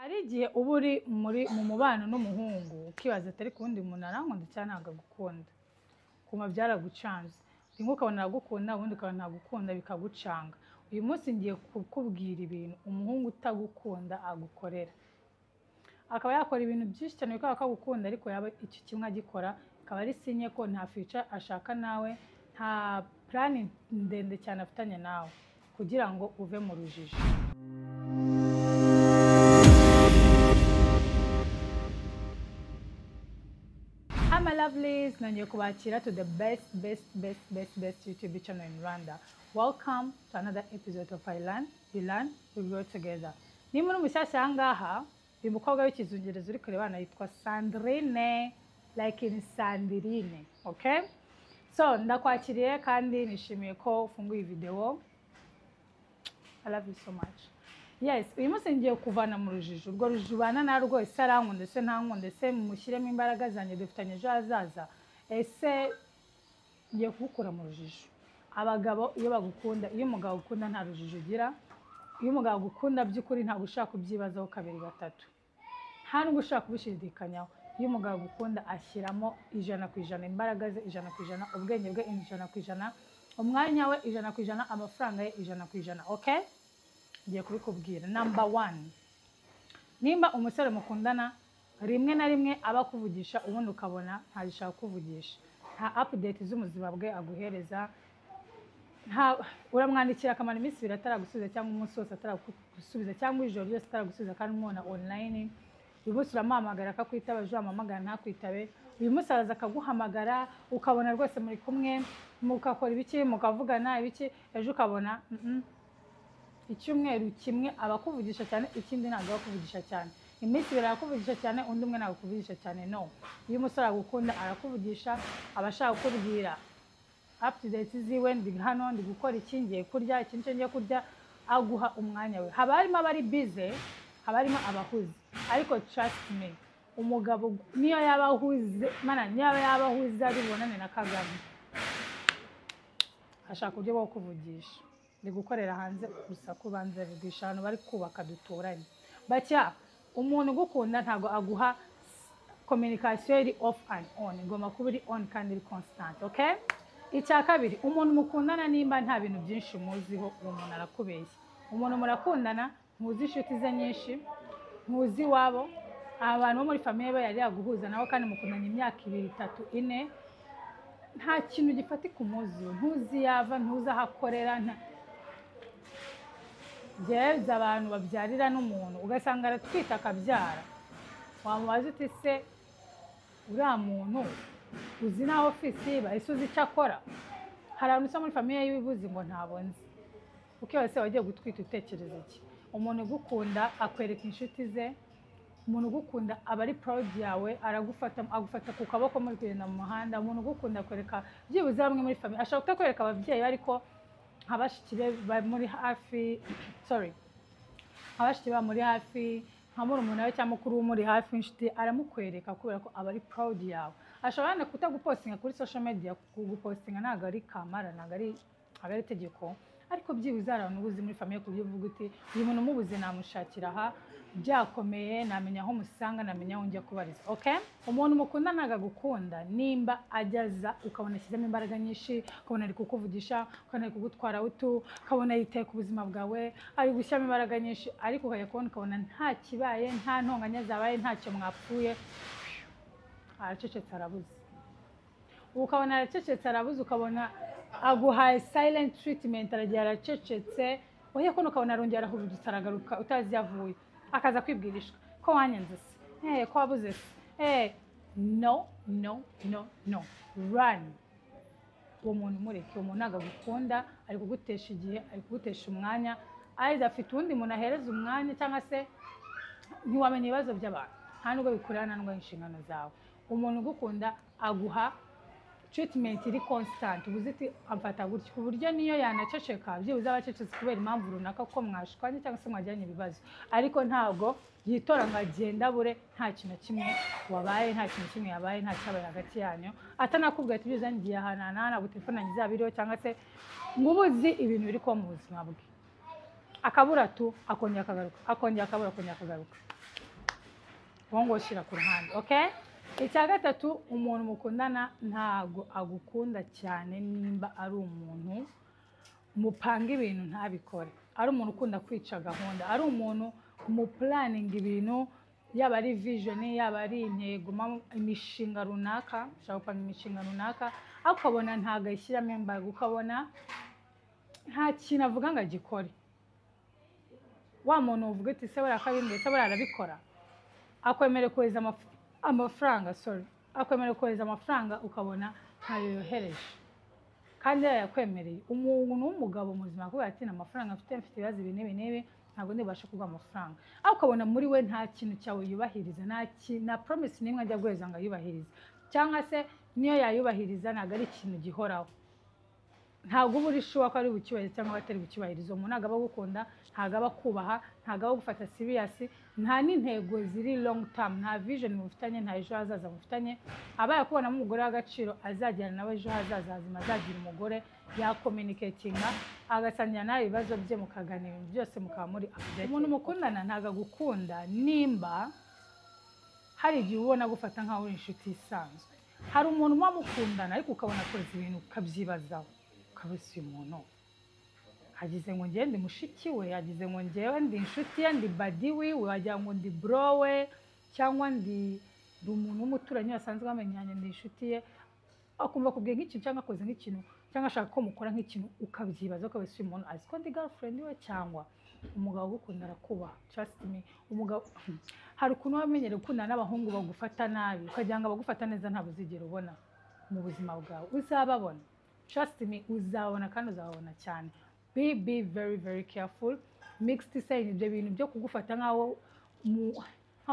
Hari igihe uba uri mu mubano n'umuhungu ukibaza atari ku wundi muntu arankunda cyangwa ntabwo agukunda, kuma byaragucanze, rimwe ukabona aragukunda ubundi ukabona ntagukunda bikagucanga. Uyu munsi ngiye kukubwira ibintu umuhungu utagukunda agukorera, akaba yakora ibintu byinshi cyane bikaba akagukunda, ariko yaba icyo kimwe agikora akaba ari sinye ko nta future ashaka nawe, nta plan ndende cyane afitanye nawe, kugira ngo uve mu rujijo. Hi my lovelies, nongeye kubakira to the best best best best best YouTube channel in Rwanda. Welcome to another episode of I Learn, We Learn, We Grow Together. Ni muri mushyashya aha ngaha, uyu mukobwa w'ikizungereza uri kureba yitwa Sandrine, like in Sandrine, okay? So ndakwakiriye kandi nishimiye ko ufunguye video. I love you so much. Yes, uyu munsi ngiye kuvana mu rujijo, urwo rujijo ubana narwo, ese arankunda ese ntankunda, ese mushyiremo imbaraga zanjye dufitanye ejo hazaza, ese ngiye kugukura mu rujijo. Abagabo iyo bagukunda, iyo umugabo agukunda nta rujijo ugira, iyo umugabo agukunda by'ukuri ntabwo ushaka kubyibazaho kabiri gatatu, nta nubwo ushaka kubishidikanyaho. Iyo umugabo agukunda ashyiramo 100% imbaraga ze, 100% ubwenge bwe, 100% umwanya we, 100% amafaranga ye, 100%. Okay? Ngiye kubikubwira. Number 1, nimba umusore mukundana rimwe na rimwe aba akuvugisha ubundi ukabona ntagishaka kuvugisha, nta update z'ubuzima bwe aguhereza, nta uramwandikira akamara iminsi ibiri ataragusubiza, cyangwa umunsi wose ataragusubiza, cyangwa ijoro ryose ataragusubiza, kandi umubona online. Uyu munsi uramuhamagara akakwitaba, ejo wamuhamagara ntakwitabe. Uyu munsi araza akaguhamagara ukabona rwose muri kumwe, mugakora ibiki, mukavugana ibiki, ejo ukabona icyumweru kimwe abakuvugisha cyane, ikindi ntabwo abakuvugisha cyane, iminsi ibiri arakuvugisha cyane, undi umwe ntabwo akuvugisha cyane. No, iyo umusore agukunda arakuvugisha, aba ashaka kukubwira update ziwe, ndi hano, ndi gukora iki, ngiye kurya iki, nicyo ngiye kurya, aguha umwanya we. Haba harimo abari busy, haba harimo abahuze, ariko trust me, umugabo niyo yaba ahuze, mana niyo yaba ahuze ari bubonane na Kagame, ashaka uburyo bwo kuvugisha. Ndi gukorera hanze urusaku banze rwigisha ahantu bari kubaka duturanye. Bacya umuntu ugukunda ntabwo aguha communication iri off and on, igomba kuba iri on kandi iri constant, okay? Icya kabiri, umuntu mukundana nimba nta bintu byinshi muziho, uwo muntu arakubeshya. Umuntu murakundana ntuzi inshuti ze nyinshi, ntuzi iwabo, abantu bo muri famille be yari yaguhuza nabo, kandi mukundanye imyaka 2, 3, 4, nta kintu gifatika umuziho, ntuzi yava, ntuzi aho akorera. Byeza abantu babyarira n'umuntu ugasanga aratwita akabyara, wamubaza uti se uriya muntu uzi na ofisi iba, ese uzi icyo akora? Hari abantu usa muri famille yiwe uzi ngo ntabwo nzi, ukibaza se wagiye gutwita utekereza iki? Umuntu ugukunda akwereka inshuti ze, umuntu ugukunda aba ari proud yawe, aragufata, agufata ku kaboko muri kugenda mu muhanda. Umuntu ugukunda akwereka byibuze bamwe muri famille, ashobora kutakwereka ababyeyi ariko nka bashiki be muri hafi, sorry, nka bashiki be muri hafi, nka murumuna we cyangwa mukuru we muri hafi, inshuti aramukwereka kubera ko aba ari proud yawe. Ashobora no kutagupostinga kuri social media, kugupostinga ntabwo ari kamara, ntabwo ari itegeko, ariko byibuze hari abantu ubuzi muri famille ku buryo uvuga uti uyu muntu umubuze namushakira aha, byakomeye namenya aho musanga, namenya aho njya kubariza. Okay? Umuntu mukunda ntabwo agukunda nimba ajyaza ukabona ashyizemo imbaraga nyinshi, ukabona ari kukuvugisha, ukabona ari kugutwara utu, ukabona yitaye ku buzima bwawe, ari gushyiramo imbaraga nyinshi, ariko ukajya kubona ukabona nta kibaye, nta ntonganya zabaye, ntacyo mwapfuye, aracecetse arabuze. Ukabona aracecetse arabuze, ukabona aguhaye silent treatment, aragiye aracecetse, oya kono ukabona arongera arahurudutse aragaruka utazi yavuye, akaza kwibwirishwa ko wanyanze se, ko wabuze se, no no no no, run. Uwo muntu mureke, uwo muntu ntabwo agukunda, ari kugutesha igihe, ari kugutesha umwanya, either afite uwundi muntu ahereza umwanya, cyangwa se ntiwamenya ibibazo by'abantu, nta nubwo bikurana, nta nubwo inshingano zawe. Umuntu ugukunda aguha treatment iri constant, ubuze iti amfata gutya, ku buryo niyo yanaceceka byibuze aba acecetse kubera impamvu runaka ko mwashwanye cyangwa se mwagiranye ibibazo, ariko ntabwo yitora ngo agende abure, nta kintu kimwe wabaye, nta kintu kimwe yabaye, nta cyabaye hagati yanyu, atanakubwira ati byibuze ngiye aha n'aha, ntabwo telefone yanjye izaba iriho, cyangwa se ngo ubuzi ibintu biri kuba mu buzima bwe, akabura tu akongera akagaruka, akongera akabura, akongera akagaruka. Uwo ngo ushyira ku ruhande, okay? Icya gatatu, umuntu mukundana ntago agukunda cyane nimba ari umuntu mupanga ibintu ntabikore, ari umuntu ukunda kwica gahunda, ari umuntu muplanninga ibintu, yaba ari vision, yaba ari intego, imishinga runaka, ushobora gupanga imishinga runaka ariko ukabona ntabwo ayishyiramo imbaraga, ukabona nta kintu avuga ngo agikore. Wa muntu uvuga uti: "Se buriya ko abimbwiye, se buriya arabikora?" Akwemerera kohereza amafaranga, sorry, akwemerera kohereza amafaranga, ukabona ntayo yohereje kandi yayakwemereye. Umuntu w'umugabo muzima akubwira ati: "Nta mafaranga mfite, mfite ibibazo ibi n'ibi n'ibi, ntabwo ndibashe kuguha amafaranga." Ariko ukabona muri we nta kintu cyawe yubahiriza, nta promise n'imwe ajya guheza ngo ayubahirize, cyangwa se niyo yayubahiriza ntabwo ari ikintu gihoraho, ntabwo uba uri sure ko ari bucyubahirize cyangwa atari bucyubahirize. Umuntu ntabwo aba agukunda, ntabwo aba akubaha, ntabwo aba agufata serious, nta n'intego ziri long term, nta vision mufitanye, nta ejo hazaza mufitanye. Abaye akubonamo umugore w'agaciro azagirana nawe ejo hazaza hazima, azagira umugore yacommunicatinga, agasangira nawe ibibazo bye, mukaganira ibintu byose, mukaba muri updated. Umuntu mukundana ntabwo agukunda nimba hari igihe ubona agufata nk'aho uri inshuti isanzwe. Hari umuntu muba mukundana ariko ukabona akoze ibintu ukabyibazaho, ukabese uyu muntu agize ngo njyewe ndi mushiki we, agize ngo njyewe ndi inshuti ye, ndi buddy wiwe, wagira ngo ndi bro we, cyangwa ndi umuntu w'umuturanyi basanzwe bamenyanye, ndi inshuti ye. Akumva akubwiye nk'ikintu cyangwa akoze nk'ikintu cyangwa ashaka ko mukora nk'ikintu, ukabyibaza, ukabese uyu muntu azi ko ndi girlfriend we? Cyangwa umugabo ugukunda arakubaha, trust me. Umugabo, hari ukuntu waba umenyereye gukundana n'abahungu bagufata nabi, ukagira ngo abagufata neza ntabwo uzigera ubona mu buzima bwawe. Uzababona, trust me, uzababona kandi uzababona cyane. Be very very careful. Mixed sign, ibyo bintu byo kugufata nkaho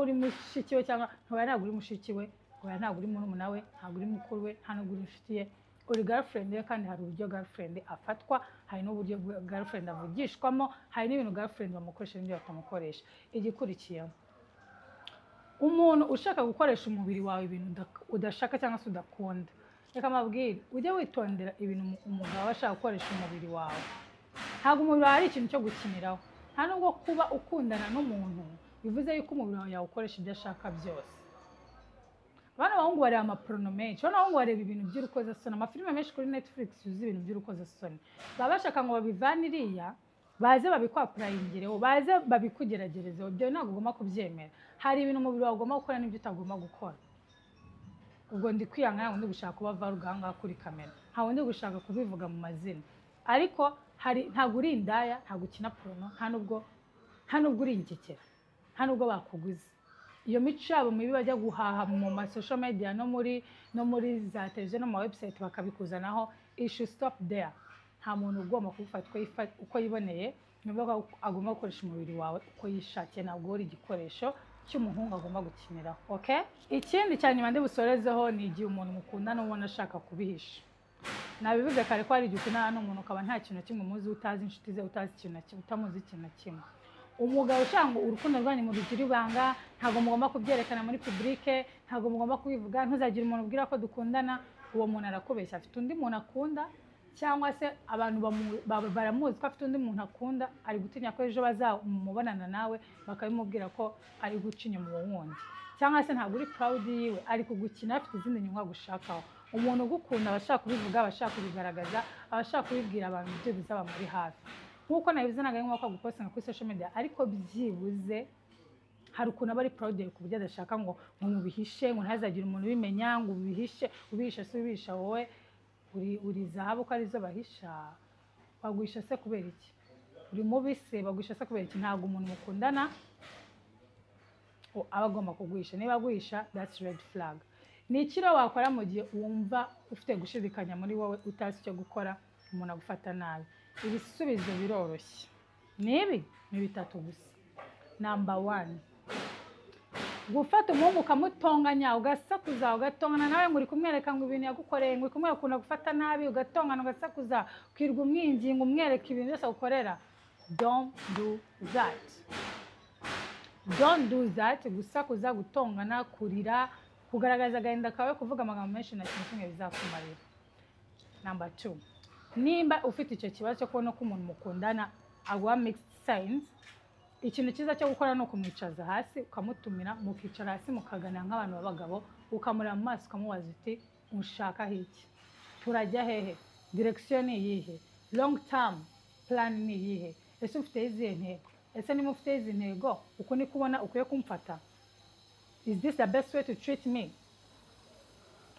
uri mushiki we, cyangwa ntoya, ntabwo uri mushiki we, oya, ntabwo uri murumuna we, ntabwo uri mukuru we, nta nubwo uri inshuti ye, uri girlfriend ye. Kandi hari uburyo girlfriend afatwa, hari n'uburyo girlfriend avugishwamo, hari n'ibintu girlfriend bamukoresha n'ibyo batamukoresha. Igikurikiyeho, umuntu ushaka gukoresha umubiri wawe ibintu udashaka cyangwa se udakunda. Reka mbabwire, ujye witondera ibintu umugabo aba ashaka gukoresha umubiri wawe. Ntabwo umubiri wawe ari ikintu cyo gukiniraho. Nta nubwo kuba ukundana n'umuntu bivuze yuko umubiri wawe yawukoresha ibyo ashaka byose. Bano bahungu bareba amaporno menshi, bano bahungu bareba ibintu by'urukozasoni, amafilime menshi kuri Netflix yuzuye ibintu by'urukozasoni. Baba bashaka ngo babivane iriya, baze babikwapplyingireho, baze babikugeragerezeho. Ibyo ntabwo ugomba kubyemera. Hari ibintu umubiri wawe ugomba gukora n'ibyo utagomba gukora. Ubwo ndi kwiyanga, ntabwo ndi gushaka kuba varuga aha ngaha kuri kamera, ntabwo ndi gushaka kubivuga mu mazina, ariko hari, ntabwo uri indaya, ntabwo ukina porno, nta nubwo uri ingegera, nta nubwo bakuguze. Iyo mico yabo mibi bajya guhaha mu ma social media no muri za televiziyo no mu ma website bakabikuzanaho, it should stop there. Nta muntu ugomba kugufata uko yiboneye, ni ukuvuga ko agomba gukoresha umubiri wawe uko yishakiye. Ntabwo uri igikoresho cy'umuhungu agomba gukiniraho, okay? Ikindi cya nyuma ndi busorezeho ni igihe umuntu mukundana ubona ashaka kubihisha. Nabivuze kare ko hari igihe ukundana n'umuntu ukaba nta kintu na kimwe umuzi, utazi inshuti ze, utazi ikintu na kimwe, utamuzi ikintu na kimwe. Umugabo ushaka ngo urukundo rwanyu murugire ibanga, ntabwo mugomba kubyerekana muri public, ntabwo mugomba kubivuga, ntuzagire umuntu ubwira ko dukundana, uwo muntu arakubeshya. Afite undi muntu akunda, cyangwa se abantu baramuzi ko afite undi muntu akunda, ari gutinya ko ejo bazamubonana nawe bakabimubwira ko ari guca inyuma uwo wundi, cyangwa se ntabwo uri proud yiwe, ari kugukina, afite izindi nyungu agushakaho. Umuntu ugukunda aba ashaka kubivuga, aba ashaka kubigaragaza, aba ashaka kubibwira abantu ibyo bizaba muri hafi. Nk'uko nabivuze, ntabwo ari ngombwa ko agupostinga kuri social media, ariko byibuze hari ukuntu aba ari proud yawe ku buryo adashaka ngo mubihishe, ngo ntazagire umuntu ubimenya, ngo ubihishe. Ubihishe se ubihisha wowe uri zahabu ko arizo bahisha? Baguhisha se kubera iki? Uri mubi se? Baguhisha se kubera iki? Ntabwo umuntu mukundana aba agomba kuguhisha. Niba aguhisha, that's red flag. Ni ikiro wakora mu gihe wumva ufite gushidikanya muri wowe, utazi icyo gukora, umuntu agufata nabi? Ibisubizo biroroshye, ni ibi, ni bitatu gusa. Number one, gufata umuhungu ukamutonganya, ugasakuza, ugatongana nawe ngo uri kumwereka ngo ibintu yagukoreye, ngo uri kumwereka ukuntu agufata nabi, ugatongana, ugasakuza, ukirwa umwinginga, umwereka ibintu byose agukorera. Don't do that, don't do that. Gusakuza, gutongana, kurira, kugaragaza agahinda kawe, kuvuga amagambo menshi, nta kintu kimwe bizakumarira. Number two, nimba ufite icyo kibazo cyo kubona ko umuntu mukundana aguha mixed signs, Ikintu cyiza cyo gukora ni ukumwicaza hasi, ukamutumira, mukicara hasi, mukaganira nk'abantu b'abagabo, ukamureba mu maso, ukamubaza uti: "Unshakaho iki? Turajya hehe? Direction ni iyihe? Long term plan ni iyihe? Ese ufite izihe ntego? Ese niba ufite izi ntego, uku ni kubona ukwiye kumfata? Is this the best way to treat me?"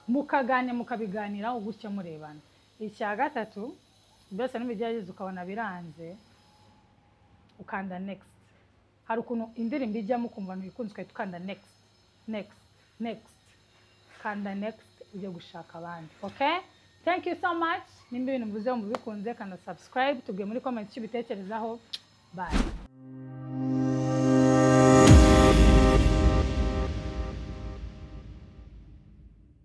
Mukaganira, mukabiganiraho gutya murebana. Icya gatatu, byose nubigerageza ukabona biranze, ukanda next. Hari ukuntu indirimbo ijyamo ukumva ntibikunze, ugahita ukanda next, next, next. Kanda next, ujye gushaka abandi. Okay, thank you so much. Nimba ibintu mvuze wumva ubikunze, kanda subscribe, tubwiye muri comment icyo ubitekerezaho. Bye.